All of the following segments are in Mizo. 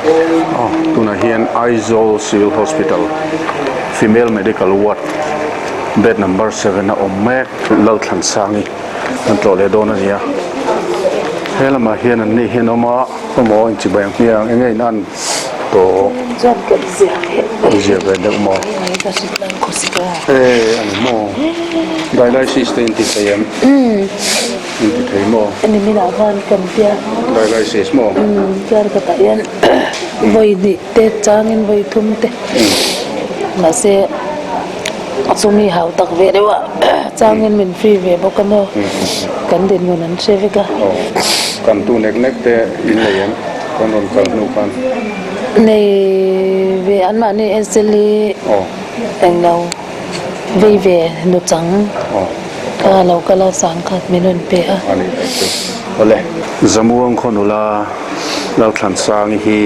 Aw tunah hian Aizawl Civil Hospital Female Medical Ward bed number seven a awm mek Lalthansangi an tlawh leh dawn a ni a he lamah hian an ni hian awm a emaw inchibai ang hmiang eng nge in an tawh zia ve deuh maw e a ni maw dialysis te in ti thei em. In ti thei maw? Nimin ah khan kan tia. Dialysis maw? Umm kar khatah hian vawi hnih te changin vawi thum te mahse chumi hau tak ve deuh a changin min free ve bawk a maw kan dinhmun an hre vek a. Aw kan tu nek nek te in nei em? Kan rawn kal hnu khan. Nei ve anmahni SLE englo. Vei ve nuchang kha lo kal a sang khat min rawn pe a. A ni tak chu. Awle. Zamuang khaw nula Lalthlansangi hi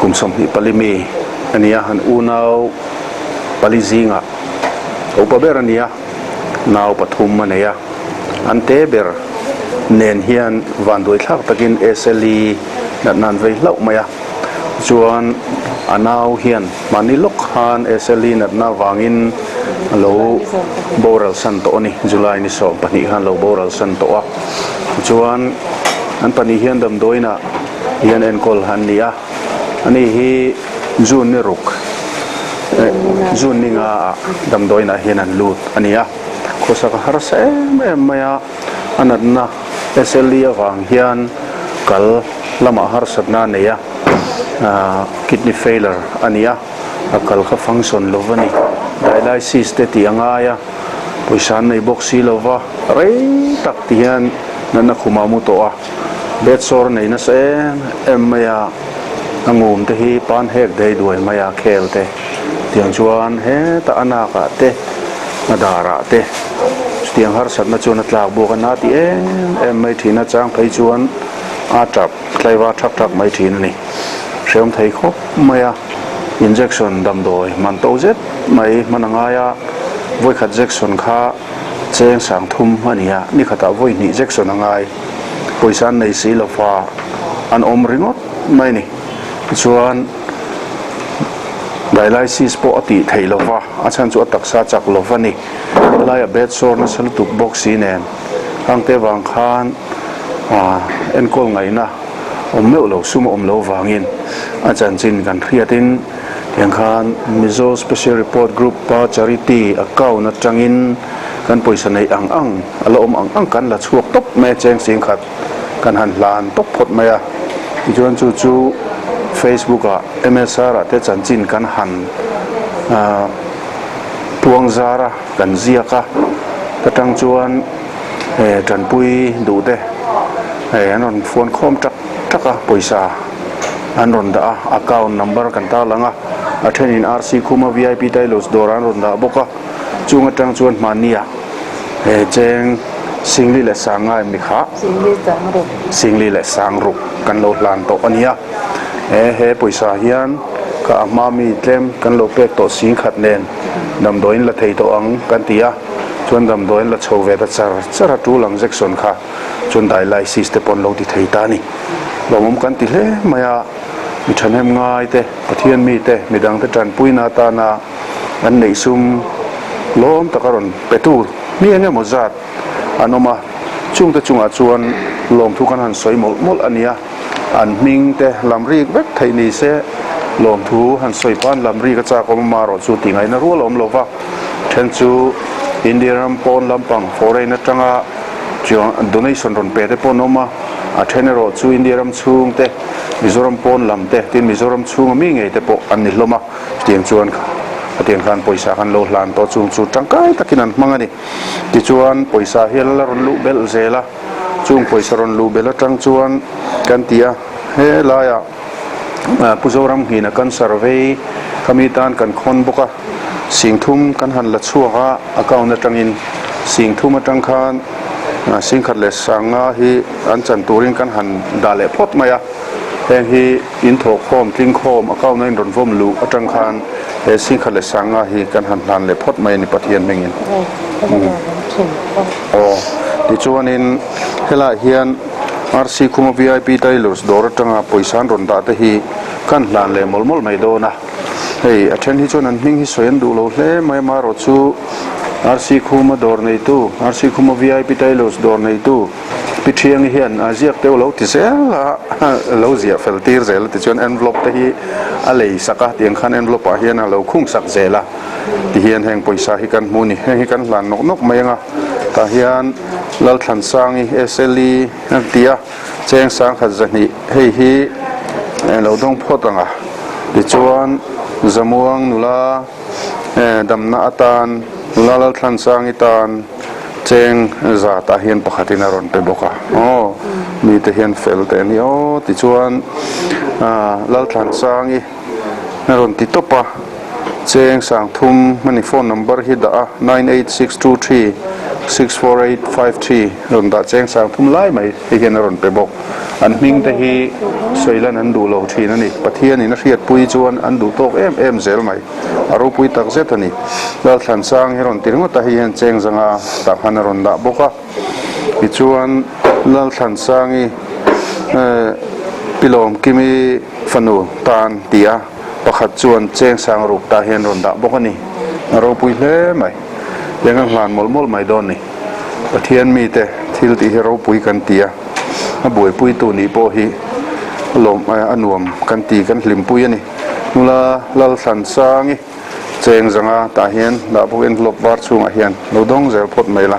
kum 24 mi a ni a, an unau pali zingah a upa ber a ni a, nau pathum a nei a, an te ber nen hian vanduai thlak takin SLE natna an vei hlauh mai a. Chuan a nau hian mahni lawk khan SLE natna vangin a lo boral san tawh a ni, July ni 12 khan a lo boral san tawh a. Chuan an pahnih hian damdawiinah hian enkawl an ni a, ani hi June ni ruk, June ni nga ah damdawiinah hian an lut a ni a. Khawsak a harsa em em mai a. A natna SLE avang hian kal lamah harsatna a nei a, kidney failure a ni a, a kal kha function lo va ni. Dialysis te tih a ngai a, pawisa an nei bawk si lo va, rei tak ti hian natna khumah a mu tawh a, bed sore a nei nasa em em mai a, a ngum te hi pan hek dei duai mai a khel te tiang chuan hetah a nakah te a darah te chutiang harsatna chuan a tlak bawk a na ti em em mai thin a chang phei chuan a tap tlaiva thak thak mai thin a ni hrehawm thei khawp mai a injection damdawi man to zet mai hman a ngai a vawikhat jection kha cheng sang thum a ni a nikhatah vawi hnih jection a ngai pawisa an nei si lova an awm ringawt mai a ni tichuan dialysis pawh a tih theih lova a chhan chu a taksa chak lova ni helaiah bed sawr nasa lutuk bawk si nen hangte vang khan ah enkawl ngaihna awm meuh lo sum a awm lo vangin a chanchin kan hriatin tiang khan Mizo Special Report Group pa Charity account atangin kan pawisa neih ang ang a la awm ang ang kan la chhuak tawp mai a cheng sing khat. Kan han hlan tawp phawt mai a, tichuan chu chu Facebook ah MSR ah te chanchin kan han puang zar a, kan ziak a, ta tang chuan tanpui duh te an rawn fuan khawm tak tak a, pawisa an rawn dah a, account number kan tarlang a, a thenin RC Khuma VIP Tailos dawr an rawn dah bawk a. Chung atang chuan hmahnia he cheng Singli leh Sanga em ni kha? Singli Sangruk. Singli leh Sangruk kan lo hlan tawh a nia. He he pawisa hian ka a hma mi tlem kan lo pek tawh sing khat nen damdawiin la thei tawh ang kan ti a, chuan damdawiin la chho ve ta char char a tul ang Jackson kha chuan dialysis te pawh an lo ti thei ta a ni. Lawmawm kan ti hle mai a, mi thahnem ngai te, Pathian mi te, midang te tanpuina atana an neih sum lawm taka rawn pe tur mi eng emaw zat an awm a, chungte chungah chuan lawmthu kan han sawi mawlh mawlh a nia, an hming te lam rik vek theih ni se lawmthu han sawi pa'n lam rik a chak awm amarawh chu tih ngaihna rual a awm lo va, then chu India ram pawn lampang foreign atanga donation rawn pe te pawh an awm a, a then erawh chu India ram chhung te Mizoram pawn lam te tin Mizoram chhunga mi ngei te pawh an ni hlawm a. Chutiang chuan khatiang khan pawisa khan lo hlan tawh chung chu tangkai takin an hmang a ni. Tichuan pawisa hi a la rawn luh belh zel a, chung pawisa rawn luh belh atang chuan kan ti a, he laiah Pu Zoram Nghina cancer vei khami tan kan khawn bawk a, singthum kan han la chhuak a, account atangin singthum atang khan singkhat leh sanga hi an chan turin kan han dah leh phawt mai a. Heng hi in thawhkhawm, tlingkhawm, account a in rawn vawm luh atang khan he Singkhat leh Sanga hi kan han hlan leh phawt mai a ni Pathian hmingin. Aw, tichuanin helaiah hian RC Khuma vip Tailors dawr atanga pawisa an rawn dah te hi kan hlan leh mawlh mawlh mai dawn a, hei a then hi chuan an hming hi sawi an duh lo hle mai amaherawh chu RC Khuma dawr neitu RC Khuma vip Tailors dawr neitu Pi Thiangi hian a ziak deuh lo ti zel a, lo ziah fel tir zel a tichuan envelope te hi a lei sak a tiang khan envelope ah hian a lo khung sak zel a tihian heng pawisa hi kan hmu a ni heng hi kan hlan nawk nawk mai ang a tah hian Lalthlansangi SLE a ti a cheng sangkhat zahnih hei hi lo dawng phawt ang a tichuan Zamuang nula damna atan nula Lalthlansangi tan Cheng zatah hian pakhatin a rawn pe bawk a, aw mite hian fel teh a ni aw tichuan Lalthlansangi a rawn ti tawp a, Cheng Sangthum a ni phone number hi dah a 9862364853 rawn dah Cheng Sangthum lai mai hei hian a rawn pe bawk, an hming te hi sawilan an duh lo thin a ni, Pathianin a hriatpui chuan an duh tawk em em zel mai. A ropui tak zet a ni. Lalthlansang hi rawn ti ringawt a, hei hian cheng zanga tah khan a rawn dah bawk a. Tichuan Lalthlansangi Pilawmkimi fanu tan ti a, pakhat chuan cheng sang ruk tah hian rawn dah bawk a ni. A ropui hle mai. Tiang kan hlan mawlh mawlh mai dawn ni. Pathian mite thil tih hi ropui kan ti a, a buaipuitu nih pawh hi lawm a nuam kan ti, kan hlimpui a ni. Nula Lalthlansangi cheng zanga tah hian dah bawk envelope var chhungah hian lo dawng zel phawt mai la.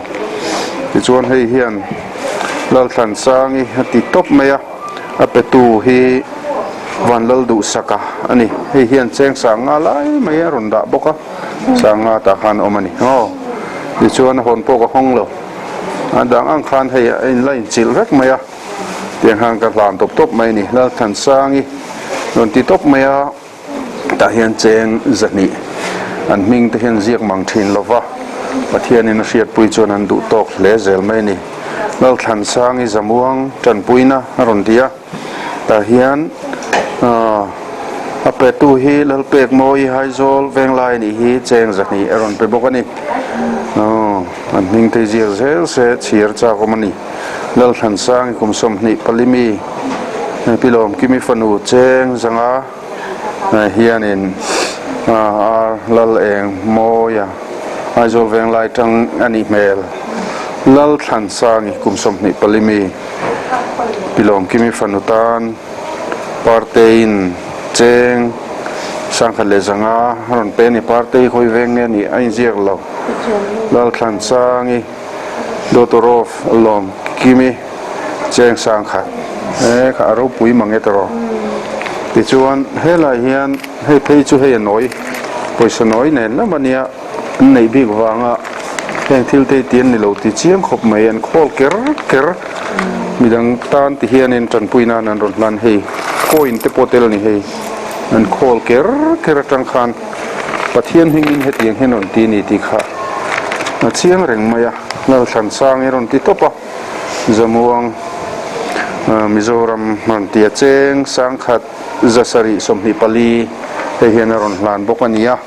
Tichuan hei hian Lalthlansangi a ti tawp mai a, a petu hi Vanlalduhsaka a ni. Hei hian cheng sanga lai mai a rawn dah bawk a, sanga tah khan a awm a ni. Aw, tichuan a hawn pawh ka hawng lo. A dang ang khan hei a inla inchilh vek mai a. Tiang khan ka hlan tawp tawp mai a ni. Lalthansangi rawn ti tawp mai a, tah hian cheng zahnih an hming te hian ziak mang thin lo va, Pathianin a hriatpui chuan an duh tawk hle zel mai a ni. Lalthansangi Zamuang tanpuina a rawn ti a, tah hian a petu hi Lalpekmawi Haizawl Venglai a nih hi cheng zahnih a rawn pe bawk a ni. An hming te ziak zel se chhiar chak awm a ni. Lalthansang kum 25 mi Pi Lawmkimi fanu cheng zanga hianin Ar Lal Eng Mawia Aizawl Venglai tang a nih hmel. Lalthansangi kum 24 mi Pi Lawmkimi fanu tan Parteiin cheng 1100 a rawn pe a ni. Partei khawi veng nge nih a inziak lo. Lalthansangi Daughter of Lawmkimi cheng 1000 e kha a ropui mang e tawh. Tichuan helai hian hei phei chu hei a nawi pawisa nawi nen lam a nia an neih bik vanga heng thil te hi ti an ni lo ti chiang khawp mai an khawl ker ker midang tan ti hianin tanpui nan an rawn hlan hei coin te pawh tel a ni hei an khawl ker ker atang khan Pathian hmingin hetiang hian rawn ti a ni tih kha a chiang reng mai a, Lalthlansang hi rawn ti tawp a, Zamuang Mizoram rawn ti a, cheng 1000 724 hei hian a rawn hlan bawk a ni a,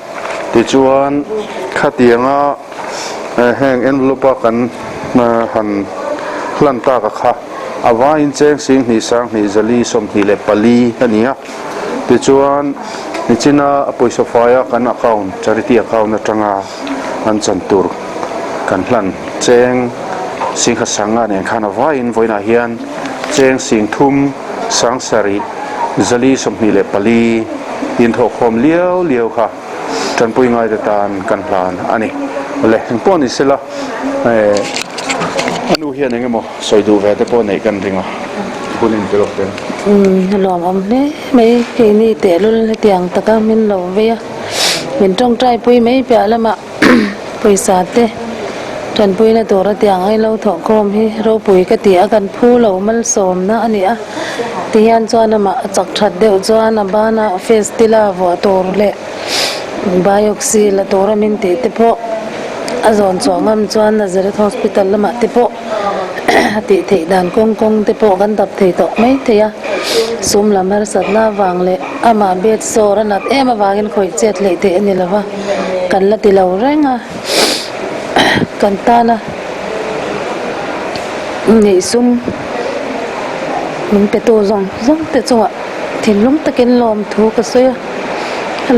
tichuan khatianga heng envelope a kan han hlan tak a kha a vaiin cheng 2 2 4 24 a ni a. Tichuan, nichina a pawisa faia kan account, charity account atanga an chan tur kan hlan cheng 10,000 sanga nen khan a vaiin vawiinah hian cheng 3 7 424 inthawhkhawm liau liau kha tanpui ngaite tan kan hlan a ni. Awle, engpawh ni sela, a nu hian eng emaw sawi duh ve te pawh neih kan ring a, hun in ti lawk teh. Umm, a lawmawm hle mai, keini tehlul hetiang taka min lo vei a, min tawngtai pui mai piah lamah pawisa te tanpuina tur a tiang ai lo thawhkhawm hi ropui ka ti a, kan phu lo malsawmna a ni a, tihian chuan amah a chak that deuh chuan a banah face tila vuah tur leh biopsy la tura min tih te pawh a zawn chhuah ngam chuan Nazareth Hospital lamah te pawh a tih theih dan kawng kawng te pawh kan dap thei tawh mai thei a, sum lam harsatna avang leh amah bed sore a nat em avangin khawih chet hleih theih a ni lo va, kan la ti lo reng a, kan tana neih sum. Min petu zawng zawng te chungah thinlung takin lawmthu ka sawi a,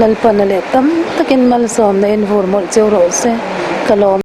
Lalpana leh tam takin malsawmna in vur mawlh cheu rawh se ka lawm.